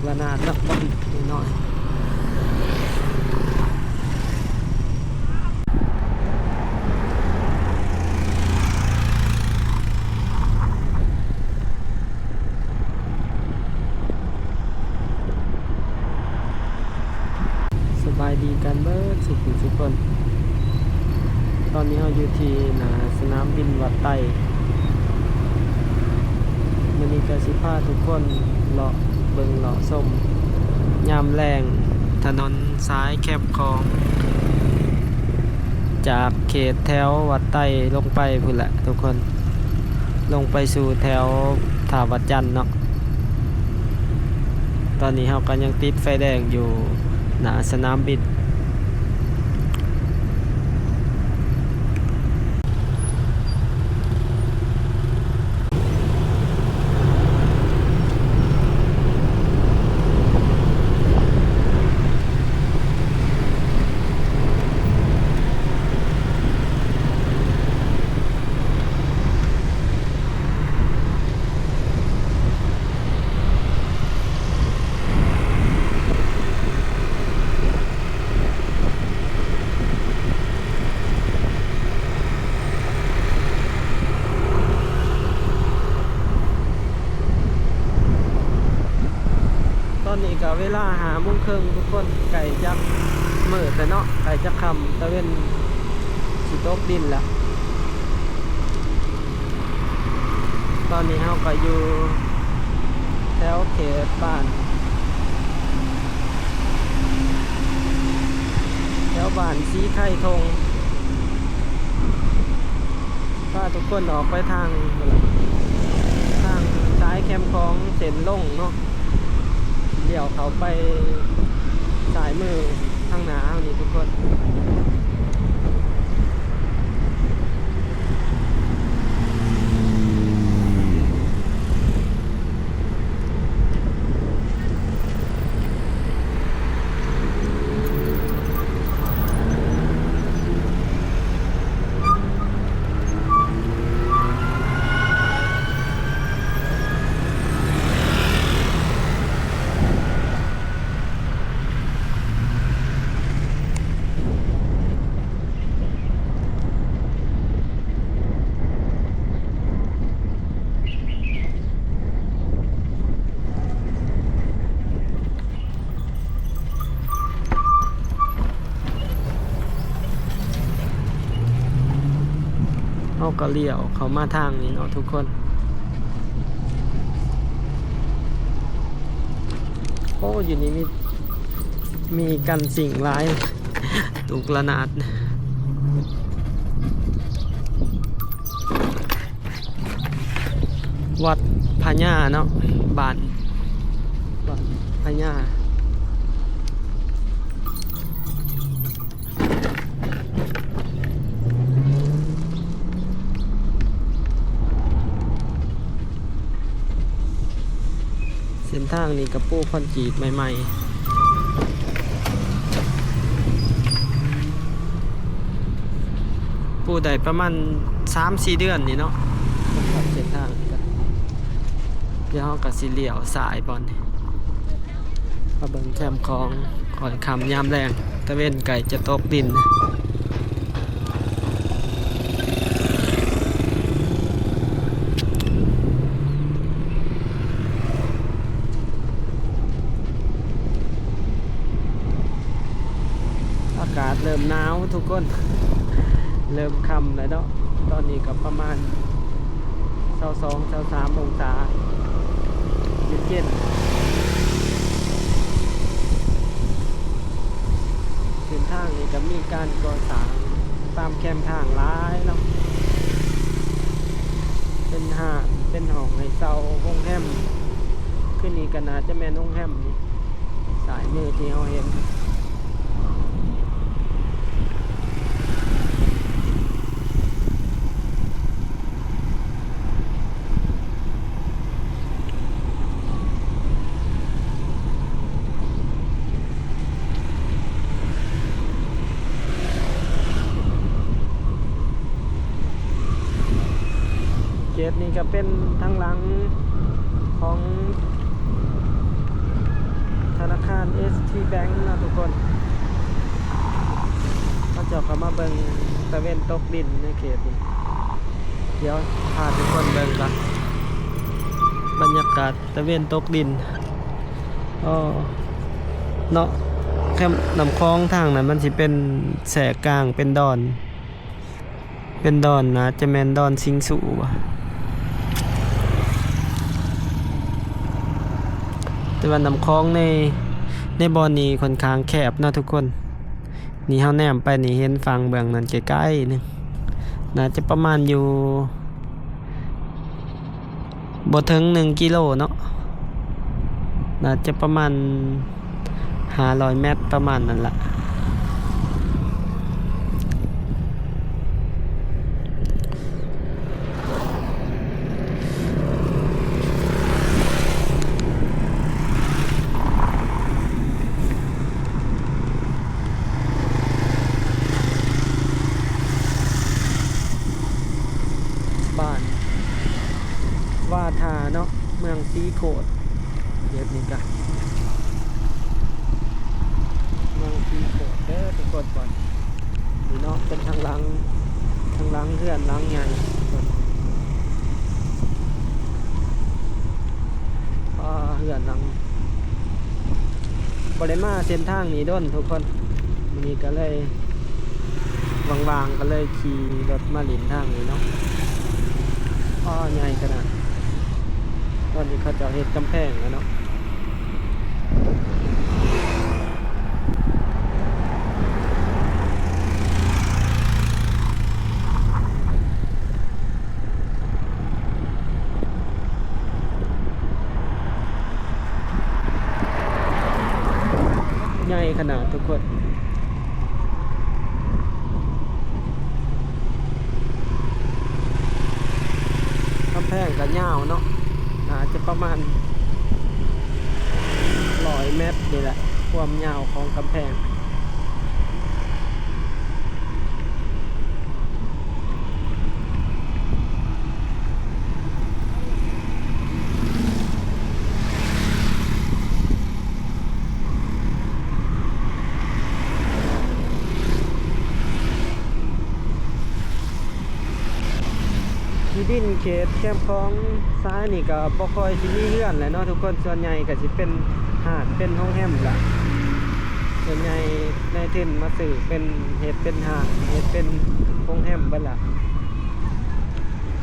ລະນາດເນາະ ບ່ອນນ້ອຍໆ. ສະບາຍດີກັນເບິດສູ່ຜູ້ສູ່ຄົນ. ຕອນນີ້ເຮົາຢູ່ທີ່ໜ້າສະໜາມບິນວັດໄຕ. ມື້ນີ້ກໍຊິພາທຸກຄົນເລາະເບິ່ງເລາະຊົມຍາມແລງ ຖະໜົນສາຍແຄມຂອງ ຈາກເຂດແຖວວັດໄຕລົງໄປພຸ້ນແຫຼະທຸກຄົນ, ລົງໄປສູ່ແຖວທ່າພະຈັນເນາະ. ຕອນນີ້ເຮົາກໍຍັງຕິດໄຟແດງຢູ່ໜ້າສະໜາມບິນ. ຕອນນີ້ກໍເວລາຫ້າໂມງເຄິ່ງທຸກຄົນ, ໃກ້ຈະມືດແລ້ວເນາະ, ໃກ້ຈະຄ່ຳ, ຕາເວັນຊິຕົກດິນແລ້ວ. ຕອນນີ້ເຮົາກໍຢູ່ແຖວເຂດບ້ານ ແຖວບ້ານສີໄຄທົ່ງ, ພາທຸກຄົນອອກໄປທາງ ທາງສາຍແຄມຂອງເສັ້ນລົງເນາະ. ລ້ຽວເຂົ້າໄປຊ້າຍມືທາງໜ້າເຮົານີ້ທຸກຄົນ. ເຮົາກໍລ້ຽວເຂົ້າມາທາງນີ້ເນາະທຸກຄົນ. ໂອ້ ຢູ່ນີ້ມີ ມີກັນສິງຫຼາຍ ລູກລະນາດ. ວັດພະຍາເນາະ ບ້ານ ບ້ານພະຍາ. ເສັ້ນທາງນີ້ກໍປູຄອນກຣີດໃໝ່ໆ ປູໄດ້ປະມານສາມສີ່ເດືອນນີ້ເນາະ ສຳລັບເສັ້ນທາງນີ້ກໍ ດຽວເຮົາກໍຊິລ້ຽວຊ້າຍບ່ອນນີ້ ມາເບິ່ງແຄມຂອງ ຄ່ອຍຄ່ຳຍາມແລງ ຕາເວັນໃກ້ຈະຕົກດິນ. ອາກາດເລີ່ມໜາວທຸກຄົນ ເລີ່ມຄ່ຳແລ້ວເນາະ ຕອນນີ້ກໍປະມານ ຊາວສອງ ຊາວສາມອົງສາ ເຢັນໆ. ເສັ້ນທາງນີ້ກໍມີການກໍ່ສ້າງຕາມແຄມທາງຫຼາຍເນາະ ເປັນຮ້ານ ເປັນຫ້ອງໃຫ້ເຊົ່າ ໂຮງແຮມ ຄືນີ້ກໍໜ້າຈະແມ່ນໂຮງແຮມນີ້ ຊ້າຍມືທີ່ເຮົາເຫັນ. ເຂດນີ້ກໍເປັນທາງຫຼັງຂອງ ທະນາຄານ ເອສທີ Bank ເນາະທຸກຄົນ. ເຂົາເຈົ້າກໍມາເບິ່ງຕາເວັນຕົກດິນໃນເຂດນີ້. ດຽວພາທຸກຄົນເບິ່ງກ່ອນ ບັນຍາກາດຕາເວັນຕົກດິນ. ອໍ ເນາະ ແຄມນ້ຳຂອງທາງນັ້ນມັນຊິເປັນແຊກກາງເປັນດອນ. ເປັນດອນ ໜ້າຈະແມ່ນດອນສິງຊູບໍ? ແຕ່ວ່ານ້ຳຂອງໃນ ໃນບ່ອນນີ້ຂ້ອນຂ້າງແຄບເນາະທຸກຄົນ. ນີ້ເຮົາແນມໄປນີ້ເຫັນຝັ່ງເບື້ອງນັ້ນໄກໆໜຶ່ງ ໜ້າຈະປະມານຢູ່ ບໍ່ເຖິງໜຶ່ງກິໂລເນາະ ໜ້າຈະປະມານຫ້າຮ້ອຍແມັດ ປະມານນັ້ນລະ. ບ້ານວາທາເນາະ ເມືອງສີໂຄດ. ເຂດນີ້ກະເມືອງສີໂຄດເດີທຸກຄົນ. ນີ້ເນາະ ເປັນທາງຫຼັງ ທາງຫຼັງເຮືອນຫຼັງໃຫຍ່. ອ່າ ເຮືອນຫຼັງ ບໍ່ໄດ້ມາເສັ້ນທາງນີ້ດົນທຸກຄົນ. ມື້ນີ້ກໍເລີຍວ່າງໆ ກໍເລີຍຂີ່ລົດມາຫຼິ້ນທາງນີ້ເນາະ. ອໍ ໃຫຍ່ຂະໜາດ. ຕອນນີ້ເຂົາເຈົ້າເຮັດກຳແພງແລ້ວເນາະ. ໃຫຍ່ຂະໜາດທຸກຄົນ. ກຳແພງກໍຍາວເນາະ ໜ້າຈະປະມານຮ້ອຍແມັດນີ້ແຫຼະ ຄວາມຍາວຂອງກຳແພງ. ທີ່ດິນເຂດແຄມຂອງຊາຍນີ້ກໍບໍ່ຄ່ອຍຊິມີເຮືອນແຫຼະເນາະທຸກຄົນ. ສ່ວນໃຫຍ່ກໍຊິເປັນຮ້ານ ເປັນໂຮງແຮມລະ. ສ່ວນໃຫຍ່ນາຍທຶນມາຊື້ເປັນ ເຮັດເປັນຮ້ານ ເຮັດເປັນໂຮງແຮມເບິດລະ.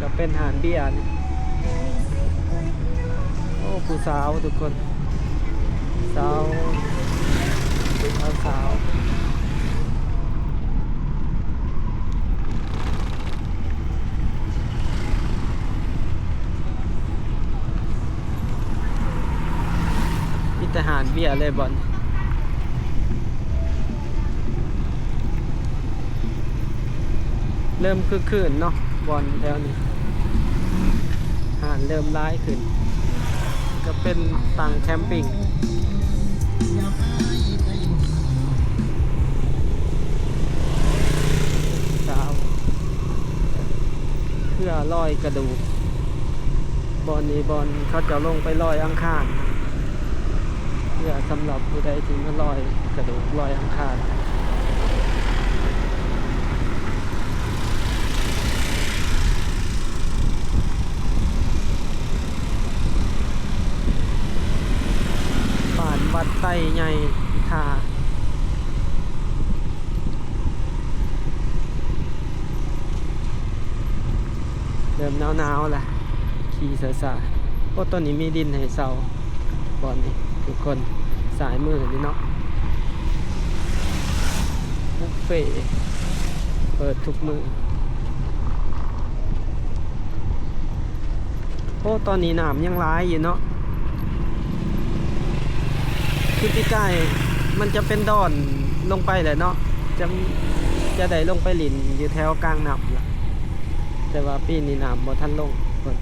ກໍເປັນຮ້ານເບຍນີ້. ໂອ້ ຜູ້ສາວທຸກຄົນ ສາວ ສາວ ສາວ. ມີແຕ່ຮ້ານເບຍເລີຍບ່ອນ. ເລີ່ມຄຶກຄື້ນເນາະ ບ່ອນແຖວນີ້ ຮ້ານເລີ່ມຫຼາຍຂຶ້ນ ກໍເປັນຕັ້ງແຄມປິງ. ສາວ ເພື່ອລອຍກະດູກ ບ່ອນນີ້ບ່ອນເຂົາເຈົ້າລົງໄປລອຍອັງຄານ. ເພື່ອສຳລັບຜູ້ໃດທີ່ມາລອຍກະດູກ ລອຍອັງຄານ. ບ້ານວັດໄຕໃຫຍ່ທ່າ. ເລີ່ມໜາວໆ ລະ ຂີ່ຊ້າໆ. ໂອ້ ຕອນນີ້ມີດິນໃຫ້ເຊົ່າ ບ່ອນນີ້ທຸກຄົນ ຊ້າຍມືນີ້ເນາະ ບຸບເຟເປີດທຸກມື້. ໂອ້ ຕອນນີ້ນ້ຳຍັງຫຼາຍຢູ່ເນາະ. ຄືປີກາຍມັນຈະເປັນດອນລົງໄປແຫຼະເນາະ ຈະ ຈະໄດ້ລົງໄປຫຼິ້ນຢູ່ແຖວກາງນ້ຳລະ ແຕ່ວ່າປີນີ້ນ້ຳບໍ່ທັນລົງເພິ່ນ.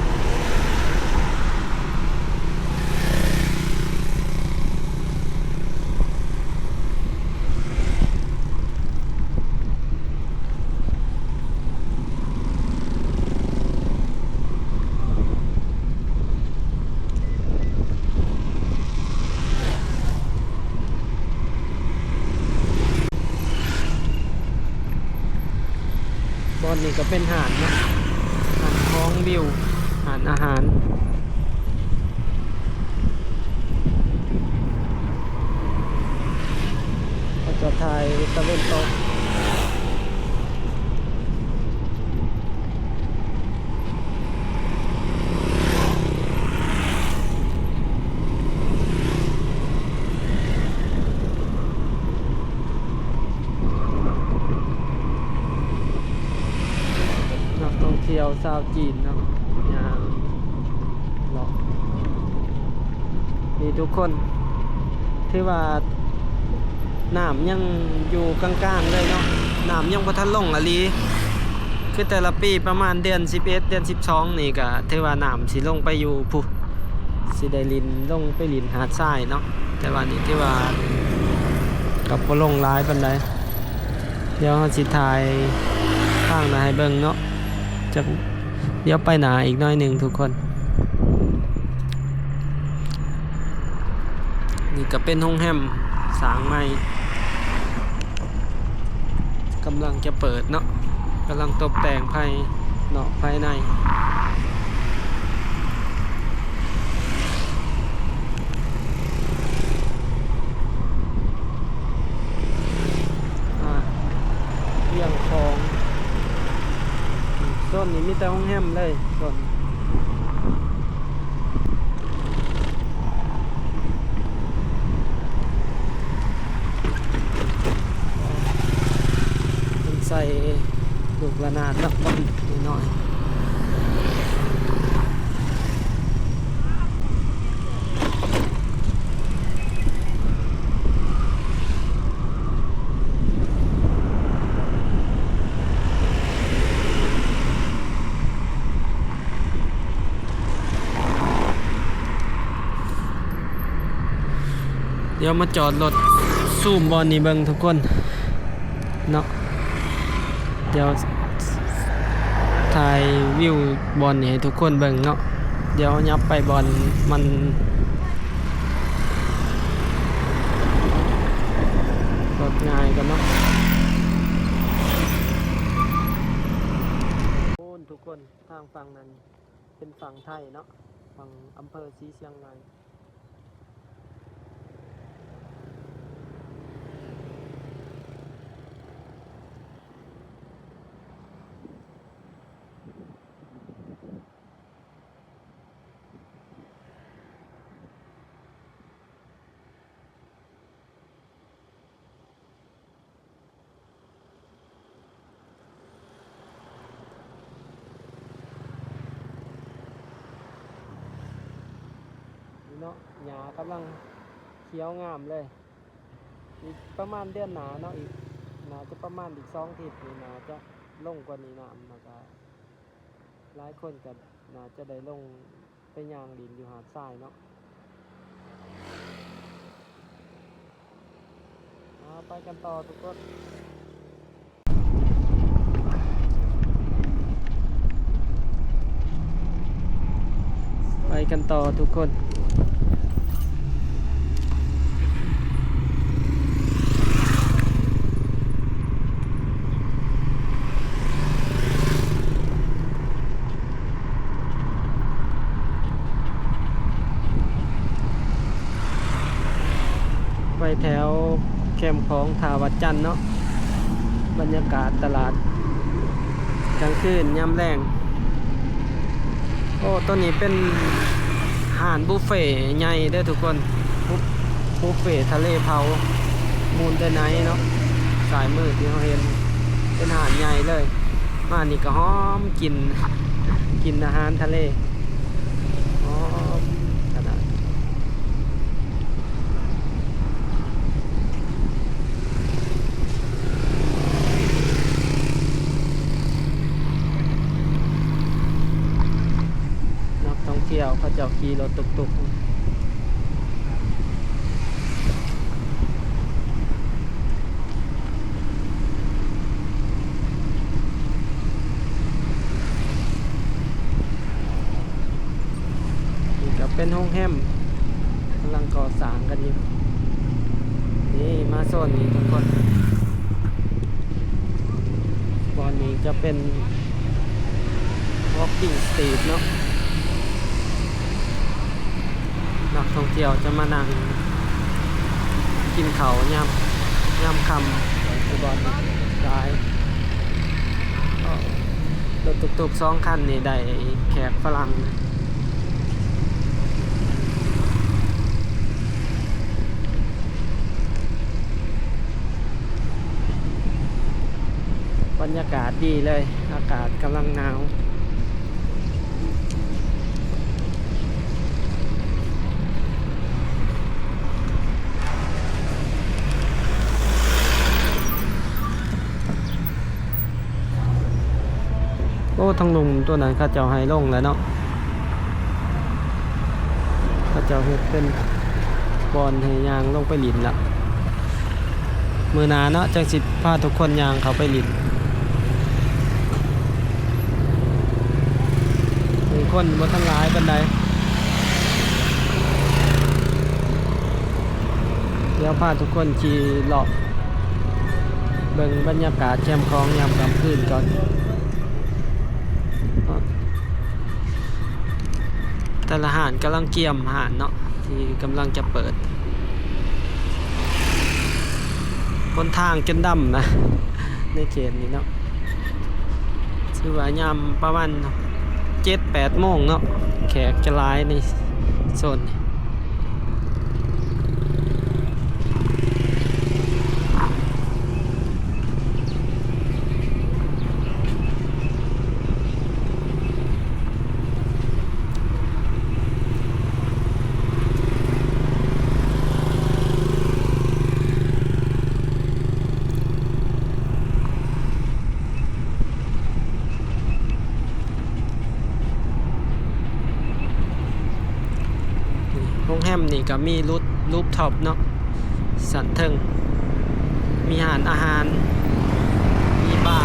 ໂ ນີ້ກໍເປັນຮ້ານເນາະ ຮ້ານຂອງວິວ ຮ້ານອາຫານ ເຂົາຈະຖ່າຍຕາເວັນຕົກ. ນັກທ່ອງທ່ຽວຊາວຈີນເນາະ ຍ່າງເລາະ ນີ້ທຸກຄົນ ຖືວ່ານ້ຳຍັງຢູ່ກາງໆເລີຍເນາະ ນ້ຳຍັງບໍ່ທັນລົງອີ່ຫຼີ ຄືແຕ່ລະປີປະມານເດືອນສິບເອັດ ເດືອນສິບສອງນີ້ ກະຖືວ່ານ້ຳຊິລົງໄປຢູ່ພຸ້ນ ຊິໄດ້ຫຼິ້ນ ລົງໄປຫຼິ້ນຫາດຊາຍເນາະ ແຕ່ວ່ານີ້ຖືວ່າກໍບໍ່ລົງຫຼາຍປານໃດ. ດຽວເຮົາຊິຖ່າຍທາງໜ້າໃຫ້ເບິ່ງເນາະ ຈັກ ດຽວໄປໜ້າອີກໜ້ອຍໜຶ່ງທຸກຄົນ. ນີ້ກໍເປັນໂຮງແຮມສ້າງໃໝ່ ກຳລັງຈະເປີດເນາະ ກຳລັງຕົບແຕ່ງພາຍນອກພາຍໃນ. ອ່າ ວຽງຂອງ ໂຊນນີ້ມີແຕ່ໂຮງແຮມເລີຍ ໂຊນ ເພິ່ນໃສ່ລູກລະນາດເນາະ ບ່ອນນ້ອຍໆ. ດຽວມາຈອດລົດຊູມບ່ອນນີ້ເບິ່ງທຸກຄົນເນາະ. ດຽວຖ່າຍວິວບ່ອນນີ້ໃຫ້ທຸກຄົນເບິ່ງເນາະ. ດຽວຍັບໄປບ່ອນມັນລົດງ່າຍກ່ອນເນາະ. ໂອ້ ທຸກຄົນ ທາງຝັ່ງນັ້ນເປັນຝັ່ງໄທເນາະ ຝັ່ງອຳເພີສີຊຽງໃໝ່. ນີ້ເນາະ ຫຍ້າກຳລັງຂຽວງາມເລີຍ. ອີກປະມານເດືອນໜ້າເນາະ ອີກ ໜ້າຈະປະມານອີກສອງອາທິດນີ້ ໜ້າຈະລົງກວ່ານີ້ນ້ຳ ແລ້ວກະຫຼາຍຄົນກະໜ້າຈະໄດ້ລົງໄປຍ່າງຫຼິ້ນຢູ່ຫາດຊາຍເນາະ. ເອົາ ໄປກັນຕໍ່ທຸກຄົນ. ໄປກັນຕໍ່ທຸກຄົນ. ໄປແຖວແຄມຂອງທ່າວັດຈັນເນາະ. ບັນຍາກາດຕະຫຼາດກາງຄືນຍາມແລງ. ໂອ້ ໂຕນີ້ເປັນຮ້ານບຸບເຟໃຫຍ່ເດີທຸກຄົນ. ບຸບ ບຸບເຟທະເລເຜົາ ມູນເດີໄນເນາະ. ຊ້າຍມືທີ່ເຮົາເຫັນເປັນຮ້ານໃຫຍ່ເລີຍ. ມານີ້ກໍຫອມກິ່ນ ກິ່ນອາຫານທະເລ ຫອມຂະໜາດ. ນັກທ່ອງທ່ຽວເຂົາເຈົ້າຂີ່ລົດຕຸກໆ. ນີ້ກໍເປັນໂຮງແຮມ ກຳລັງກໍ່ສ້າງກັນຢູ່. ນີ້ ມາໂຊນນີ້ທຸກຄົນ ບ່ອ ອັນນີ້ຈະເປັນ walking street ເນາະ, ນັກທ່ອງທ່ຽວຈະມານັ່ງກິນເຂົ້າຍາມ ຍາມຄ່ຳຢູ່ບ່ອນນີ້ຫຼາຍ. ລົດຕຸກໆສອງຄັນນີ້ໄດ້ແຂກຝຣັ່ງ. ບັນຍາກາດດີເລີຍ, ອາກາດກຳລັງໜາວ. ໂອ້ ທາງລຸ່ມຕົວນັ້ນເຂົາເຈົ້າໃຫ້ລົງແລ້ວເນາະ, ເຂົາເຈົ້າເຮັດເປັນບ່ອນໃຫ້ຍ່າງລົງໄປຫຼິ້ນລະ. ມື້ໜ້າເນາະ ຈັ່ງຊິພາທຸກຄົນຍ່າງເຂົ້າໄປຫຼິ້ນ. ຄົນບໍ່ທັນຫຼາຍປານໃດ, ດຽວພາທຸກຄົນຂີ່ເລາະເບິ່ງບັນຍາກາດແຄມຂອງຍາມຄ່ຳຄືນກ່ອນ. ແຕ່ລະຮ້ານກຳລັງກຽມຮ້ານເນາະ ທີ່ກຳລັງຈະເປີດ. ຫົນທາງຈົນດຳນະ ໃນເຂດນີ້ເນາະ, ຖືວ່າຍາມປະມານເຈັດແປດໂມງເນາະ ແຂກຈະຫຼາຍໃນໂຊນນີ້. ໂຮງແຮມນີ້ກໍມີ roof- rooftop ເນາະ, ຊັ້ນເທິງ ມີຮ້ານອາຫານ ມີບາ.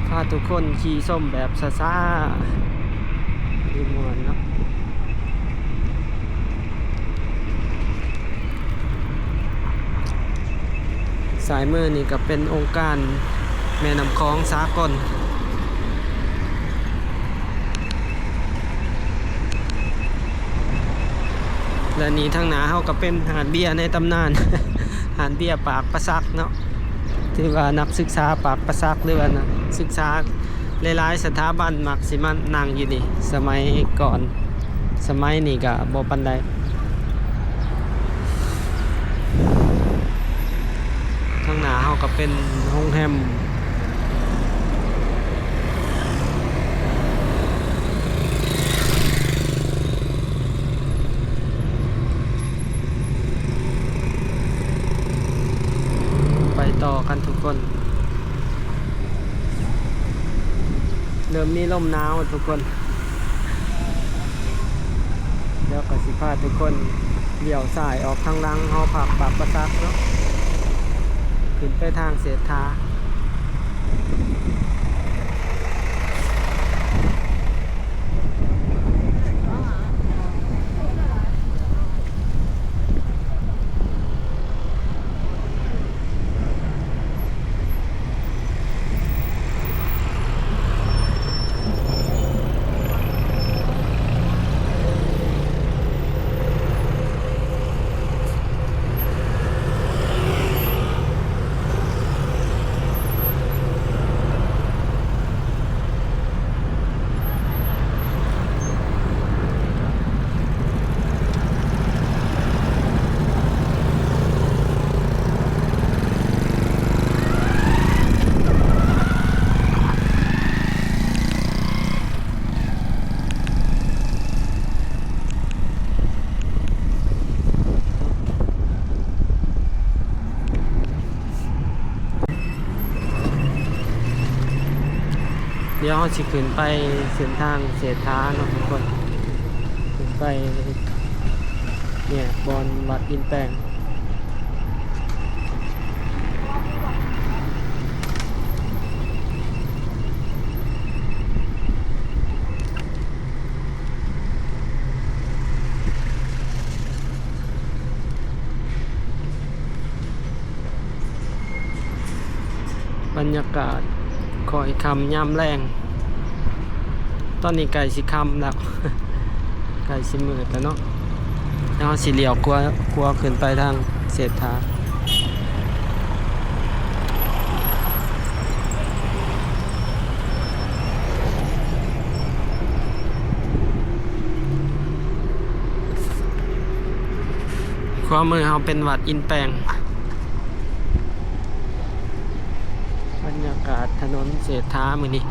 ພາທຸກຄົນຂີ່ຊົມແບບຊ້າໆ ດີມ່ວນເນາະ. ຊ້າຍມືນີ້ກໍເປັນອົງການແມ່ນ້ຳຂອງສາກົນ ແລະ ນີ້ທາງໜ້າເຮົາກໍເປັນຮ້ານເບຍໃນຕຳນານ ຮ້ານເບຍປາກປາສັກເນາະ. ຖືວ່ານັກສຶກສາປາກປາສັກ ຫຼືວ່ານັກສຶກສາຫຼາຍໆສະຖາບັນມັກຊິມານັ່ງຢູ່ນີ້ ສະໄໝກ່ອນ. ສະໄໝນີ້ກະບໍ່ປານໃດ. ທາງໜ້າເຮົາກະເປັນໂຮງແຮມ. ໄປຕໍ່ກັນທຸກຄົນ. ເລີ່ມມີລົມໜາວທຸກຄົນ. ດຽວກໍຊິພາທຸກຄົນລ້ຽວຊ້າຍອອກທາງຫຼັງຫໍພັກປາກປາສັກເນາະ, ຂຶ້ນໄປທາງເສດຖາ. ດຽວເຮົາຊິຂຶ້ນໄປເສັ້ນທາງເສດຖາເນາະທຸກຄົນ, ຂຶ້ນໄປແຍກບ່ອນວັດອິນແປງ. ບັນຍາກາດຄ້ອຍຄ່ຳຍາມແລງ ຕອນນີ້ໃກ້ຊິຄ່ຳແລ້ວ ໃກ້ຊິມືດແລ້ວເນາະ. ແລ້ວເຮົາຊິລ້ຽວຂວາ ຂວາຂຶ້ນໄປທາງເສດຖາ. ຂວາມືເຮົາເປັນວັດອິນແປງ. ບັນຍາກາດຖະໜົນເສດຖາມື້ນີ້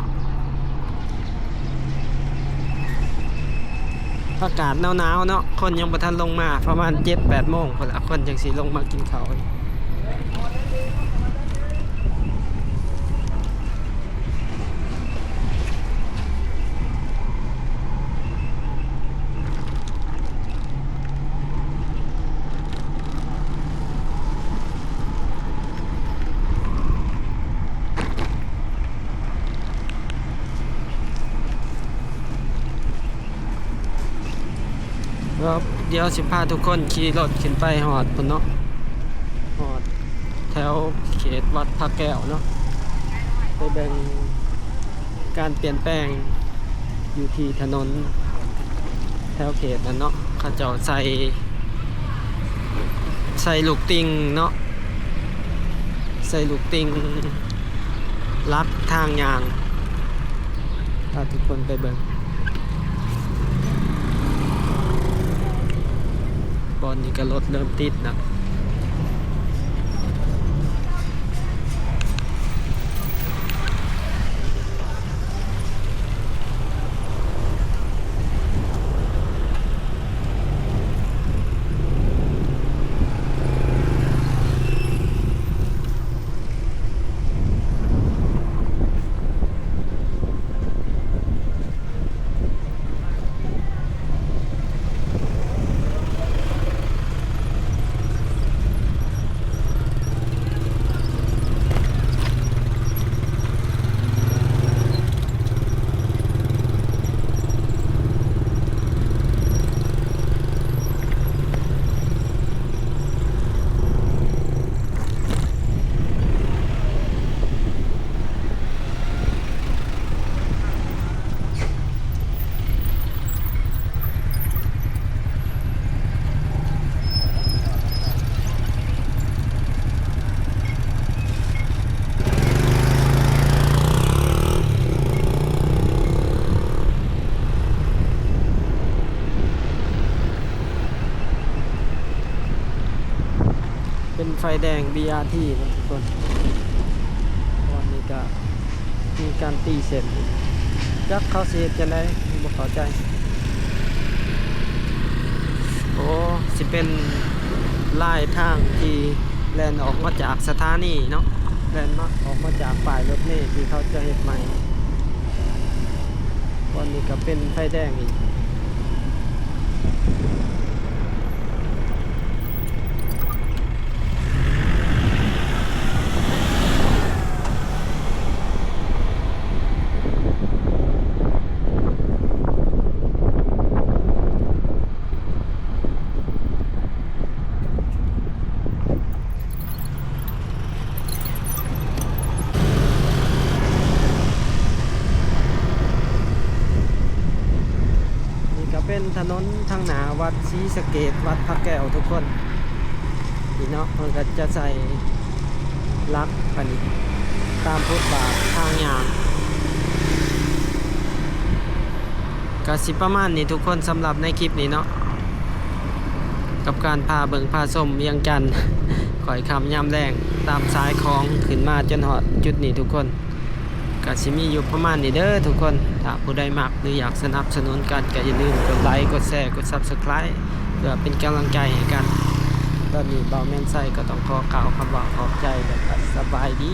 ອາກາດໜາວໆເນາະ ຄົນຍັງບໍ່ທັນລົງມາ ປະມານເຈັດແປດໂມງພຸ້ນລະ ຄົນຈັ່ງຊິລົງມາກິນເຂົ້າ. ດຽວຊິພາທຸກຄົນຂີ່ລົດຂຶ້ນໄປຮອດພຸ້ນເນາະ ຮອດແຖວເຂດວັດພະແກ້ວເນາະ ໄປເບິ່ງການປ່ຽນແປງ ຢູ່ທີ່ຖະໜົນແຖວເຂດນັ້ນເນາະ ເຂົາເຈົ້າໃສ່ ໃສ່ລູກຕິ່ງເນາະ ໃສ່ລູກຕິ່ງຫຼັກທາງຍ່າງ. ພາທຸກຄົນໄປເບິ່ງ ບ່ອນນີ້ກໍລົດເລີ່ມຕິດແລ້ວ. ເປັນໄຟແດງ ບີອາທີ ເນາະທຸກຄົນ. ຕອນນີ້ກະມີການຕີເສັ້ນ ຈັກເຂົາຊິເຮັດຈັ່ງໃດ ບໍ່ເຂົ້າໃຈ. ໂອ້ ຊິເປັນລາຍທາງທີ່ແລ່ນອອກມາຈາກສະຖານີເນາະ ແລ່ນມາ ອອກມາຈາກປ້າຍລົດເມທີ່ເຂົາຈະເຮັດໃໝ່. ບ່ອນນີ້ກະເປັນໄຟແດງອີກ. ນີ້ກະເປັນຖະໜົນທາງໜ້າວັດສີສະເກດ ວັດພະແກ້ວທຸກຄົນ ນີ້ເນາະ ເພິ່ນກະຈະໃສ່ຫຼັກອັນນີ້ຕາມຟຸດບາດທາງຍ່າງ. ກະຊິປະມານນີ້ທຸກຄົນ ສຳລັບໃນຄລິບນີ້ເນາະ ກັບການພາເບິ່ງພາຊົມວຽງຈັນ ຄ້ອຍຄ່ຳຍາມແລງ ຕາມສາຍຂອງຂຶ້ນມາຈົນຮອດຈຸດນີ້ທຸກຄົນ. ກະຊິມີຢູ່ປະມານນີ້ເດີທຸກຄົນ. ຖ້າຜູ້ໃດມັກ ຫຼື ຢາກສະໜັບສະໜູນກັນ ກະຢ່າລືມກົດໄລ ກົດແຊ ກົດ Subscribe ເພື່ອເປັນກຳລັງໃຈໃຫ້ກັນ. ຕອນນີ້ບ່າວແມ່ນໄຊກໍຕ້ອງຂໍກ່າວຄຳວ່າຂອບໃຈ ແລະ ກະສະບາຍດີ.